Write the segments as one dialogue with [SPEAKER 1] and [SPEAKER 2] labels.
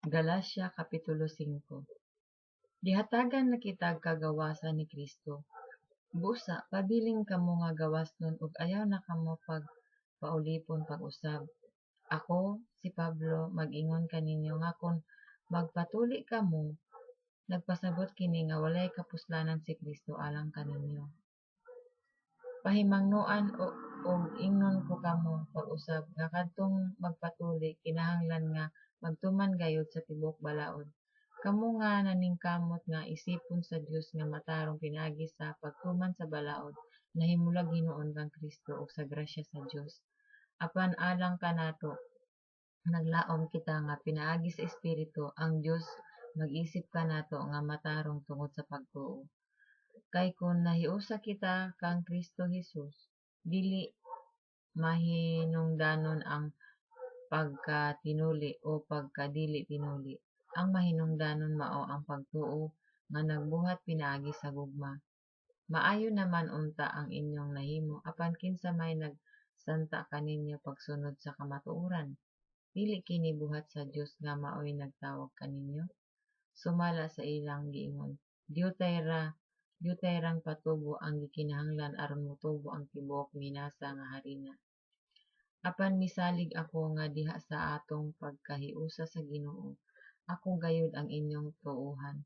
[SPEAKER 1] Galacia Kapitulo 5. Gihatagan na kitag kagawasan ni Kristo. Busa, pabilin kamo nga gawasnon ug ayaw na kamo pagpaulipon pag-usab. Ako, si Pablo, mag-ingon kaninyo nga kon magpatuli kamo, nagpasabot kini nga walay kapuslanan si Kristo alang kaninyo. Pahimangnoan og ingnon ko kamo pag-usab, nga kadtong magpatuli kinahanglan nga magtuman gayud sa tibuok balaod. Kamo nga naningkamot nga isipon sa Dios nga matarong pinaagi sa pagtuman sa balaod, nahimulag hinuon kang Kristo ug sa grasya sa Dios. Apan alang kanato, naglaom kita nga pinaagi sa Espiritu, ang Dios mag-isip kanato nga matarong tungod sa pagtuo. Kay kon nahiusa kita kang Kristo Jesus, dili mahinungdanon ang pagkatinuli o pagkadili tinuli. Ang mahinungdanon mao ang pagtuo nga nagbuhat pinaagi sa gugma. Maayo naman unta ang inyong nahimo, apan kinsa may nagsanta kaninyo pagsunod sa kamatuoran? Dili kini buhat sa Dios nga maoy nagtawag kaninyo? Sumala sa ilang giingon, diutay rang patubo ang gikinahanglan aron motubo ang tibuok minasa nga harina. Apan misalig ako nga diha sa atong pagkahiusa sa Ginoo, ako gayud ang inyong tuohan,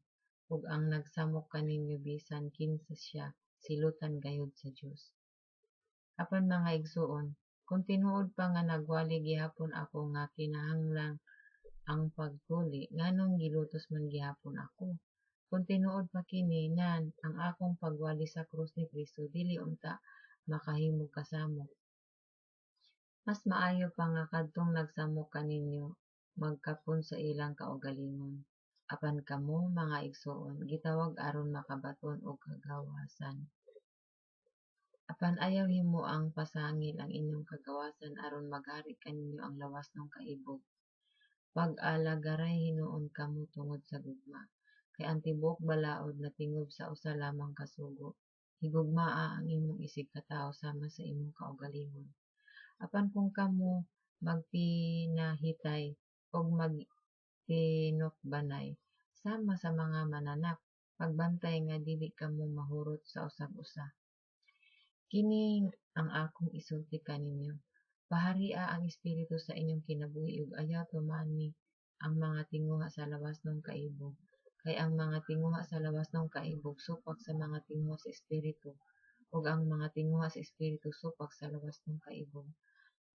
[SPEAKER 1] ug ang nagsamok kaninyo bisan kinsa siya, silutan gayud sa Dios. Apan mga igsoon, kon tinuod pa nga nagwali gihapon ako nga kinahanglan ang pagtuli, nganong gilutos man gihapon ako? Kon tinuod pa kini, nan, ang akong pagwali sa krus ni Kristo dili unta makahimog kasamok. Mas maayo pa nga kadtong nagsamok kaninyo magkapon sa ilang kaugalingon. Apan kamo, mga igsoon, gitawag aron makabaton og kagawasan. Apan ayaw himoang pasangil ang inyong kagawasan aron maghari kaninyo ang lawasnong kaibog. Pag-alagaray hinuon kamo tungod sa gugma, kay ang tibuok balaod natingob sa usa lamang ka sugo: Higugmaa ang imong isigkatawo sama sa imong kaugalingon. Apan kon kamo magpinahitay ug magtinukbanay, sama sa mga mananap, pagbantay nga dili kamo mahurot sa usag usa. Kini ang akong isulti kaninyo: Paharia ang Espiritu sa inyong kinabuhi ug ayaw tumani ang mga tinguha sa lawasnong kaibog. Kay ang mga tinguha sa lawasnong kaibog supak sa mga tinguha sa Espiritu, ug ang mga tinguha sa Espiritu supak sa lawasnong kaibog.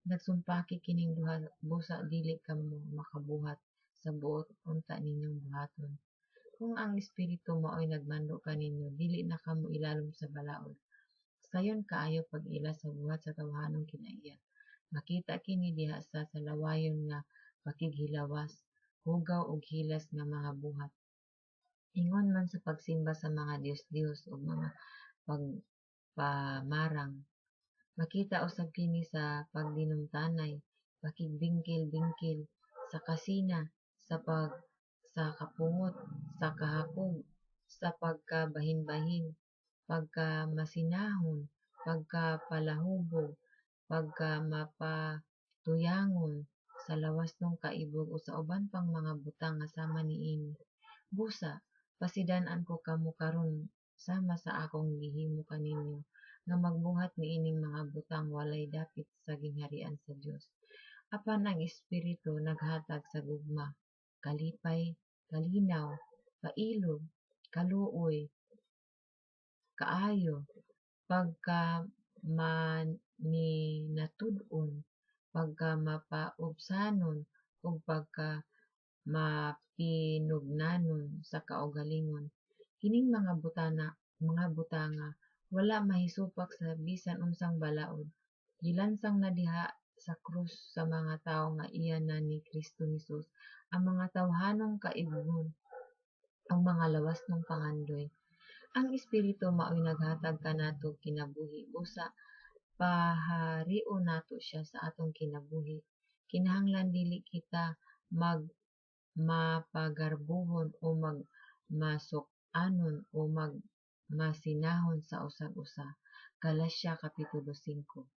[SPEAKER 1] Nagsumpaki kining duha, busa dili kamo makabuhat sa buot unta ninyong buhaton. Kung ang Espiritu maoy nagmando kaninyo, dili na kamo ilalom sa balaod. Sayon kaayo pag-ila sa buhat sa tawhanong kinaiya. Makita kini diha sa salawayon nga pakighilawas, hugaw ug hilas nga mga buhat, ingon man sa pagsimba sa mga dios-dios ug mga pagpamarang. Makita usab kini sa pagdinumtanay, pakigbingkil-bingkil, sa kasina, sa kapungot, sa kahakog, sa pagkabahin-bahin, pagkamasinahon, pagkapalahubog, pagkamapatuyangon sa lawasnong kaibog ug sa uban pang mga butang nga sama niini. Busa, pasidan-an ko kamo karon sama sa akong gihimo kaninyo, nga magbuhat niining mga butang walay dapit sa gingharian sa Dios. Apan ang Espiritu naghatag sa gugma, kalipay, kalinaw, pailob, kaluoy, kaayo, pagkamaminatud-on, pagkamapaubsanon, ug pagkamahinugnanon sa kaugalingon. Kining mga butanga wala mahisupak sa bisan unsang balaod. Gilansang na diha sa krus sa mga tawo nga iya na ni Kristo Jesus ang mga tawhanong kaibgon ug mga lawasnong pangandoy. Ang Espiritu maoy naghatag kanatog kinabuhi, busa paharion nato siya sa atong kinabuhi. Kinahanglan dili kita magmapagarbohon o magmasuk-anon o magmasinahon sa usag usa. Galacia Kapitulo 5.